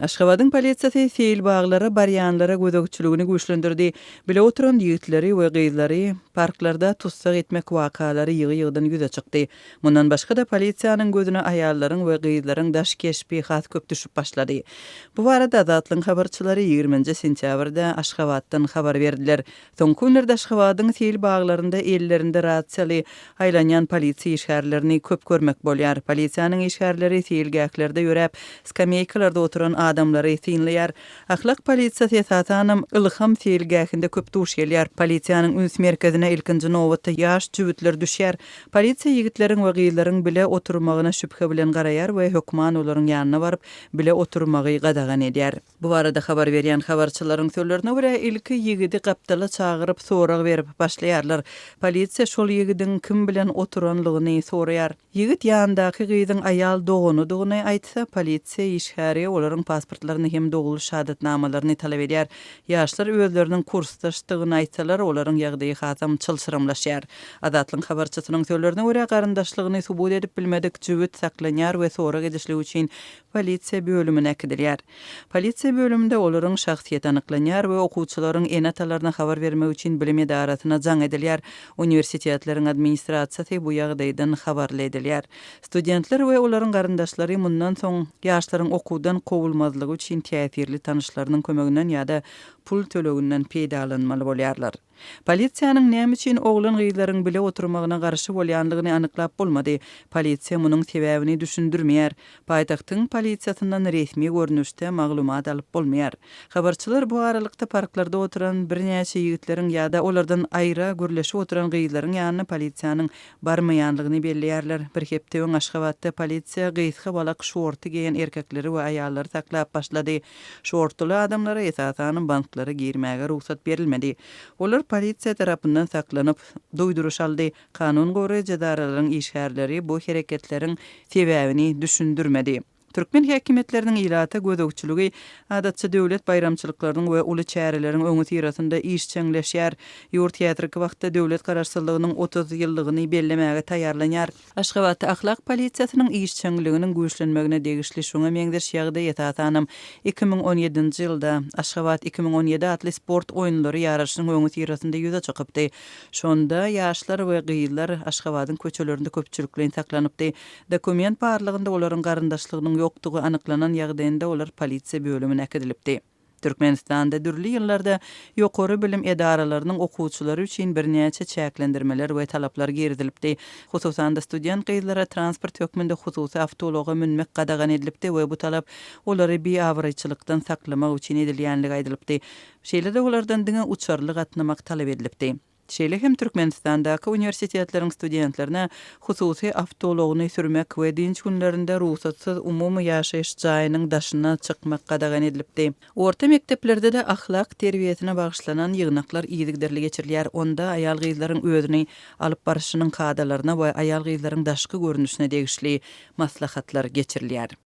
Aşgabadyň polisiýasy seýilbaglara barýanlara gözegçiligini güýçlendirdi. Bile oturan ýigitleri we gyzlary parklarda tussag etmek wakalary ýygy-ýygydan ýüze çykdy. Mundan başga-da, polisiýanyň gözüne aýallaryň we gyzlaryň daş keşbi has köp düşüp başlady. Bu barada Azatlygyň habarçylary ýigriminji sentýabrda Aşgabatdan habar berdiler. Soňky günlerde Aşgabadyň seýil baglarynda ellerinde rasiýaly aýlanýan polisiýa işgärlerini köp görmek bolýar. Polisiýanyň işgärleri seýilgählerde ýöräp, skameýkalarda oturan adamlary synlaýar. Ahlak polisiýasy esasanam Ylham seýilgähinde köp duş gelýär. Polisiýanyň üns merkezine ilkinji nobatda ýaş jübütler düşýär. Polisiýa ýigitleriň we gyzlaryň bile oturmagyna şübhe bilen garaýar we hökman olaryň ýanyna baryp, bile oturmagy gadagan edýär. Bu barada habar berýän habarçylaryň sözlerine görä, ilki ýigidi gapdala çagyryp, sorag berip başlaýarlar. Polisiýa şol ýigidiň kim bilen oturanlygyny soraýar. Ýigit ýanyndaky gyzyň aýal doganydygyny aýtsa, polisiýa işgäri olaryň pasportlaryny hem dogluş şahadatnamalaryny talap edýär. Ýaşlar özleriniň kursdaşdygyny aýtsalar, olaryň ýagdaýy hasam çylşyrymlaşýar. Azatlygyň habarçysynyň sözlerine görä, garyndaşlygyny subut edip bilmedik jübüt saklanýar we sorag edişlik üçin polisiýa bölümine äkidilýär. Polisiýa bölüminde olaryň şahsyýeti anyklanýar we okuwçylaryň ene-atalaryna habar bermek üçin bilim edarasyna jaň edilýär. Uniwersitetleriň administrasiýasy bu ýagdaýdan habarly edilýär. Studentler we olaryň garyndaşlary mundan soň ýaşlaryň okuwdan kowulmazlygy üçin täsirli tanyşlarynyň kömeginden ýa-da pul töleginden peýdalanmaly bolýarlar. Polisiýanyň näme üçin oglan-gyzlaryň bile oturmagyna garşy bolýanlygyny anyklap bolmady. Polisiýa munuň sebäbini düşündirmeýär. Paýtagtyň polisiýasyndan resmi görnüşde maglumat alyp bolmaýar. Habarçylar bu aralykda parklarda oturan birnäçe ýigitleriň ýa-da olardan aýra gürleşip oturan gyzlaryň ýanyna polisiýanyň barmaýanlygyny belleýärler. Bir hepde öň Aşgabatda polisiýa gysga balak şorty geýen erkekleri we aýallary saklap başlady. Şortuly adamlara esasanam banklara girmäge rugsat berilmedi. Olar polisiýa tarapyndan saklanyp, duýduryş aldy. Kanun goraýjy edaralaryň işgärleri bu hereketleriň sebäbini düşündirmedi. Türkmen häkimiýetleriniň ilata gözegçiligi adatça döwlet baýramçylyklarynyň we uly çäreleriň öňüsyrasynda işjeňleşýär. Ýurt häzirki wagtda döwlet garaşsyzlygynyň 30 ýyllygyny bellemäge taýýarlanýar. Aşgabatda ahlak polisiýasynyň işjeňliginiň güýçlenmegine degişli şuňa meňzeş ýagdaý esasanam 2017-nji ýylda Aşgabat 2017 atly sport oýunlary ýaryşynyň öňüsyrasynda ýüze çykypdy. Şonda ýaşlar we gyzlar Aşgabadyň köçelerinde köpçülikleýin saklanypdy. Dokument barlagynda olaryň garyndaşlygynyň ýokdugy anyklanan ýagdaýynda olar polisiýa bölümine äkidilipdi. Türkmenistanda dürli ýyllarda ýokary bilim edaralarynyň okuwçylary üçin birnäçe çäklendirmeler we talaplar girizilipdi. Hususan-da, student gyzlara transport hökmünde hususy awtoulaga münmek gadagan edilipdi we bu talap olary biabraýçylykdan saklamak üçin edilýänligi aýdylypdy. Şeýle-de olardan diňe uçarly gatnamak talap edilipdi. Şeýle hem Türkmenistandaky uniwersitetleriň studentlerine hususy awtoulagyny sürmek we dynç günlerinde rugsatsyz umumy ýaşaýyş jaýynyň daşyna çykmak gadagan edilipdi. Orta mekdeplerde-de ahlak terbiýesine bagyşlanan ýygnaklar yzygiderli geçirilýär. Onda aýal-gyzlaryň özüni alyp baryşynyň kadalaryna we aýal-gyzlaryň daşky görnüşine degişli maslahatlar geçirilýär.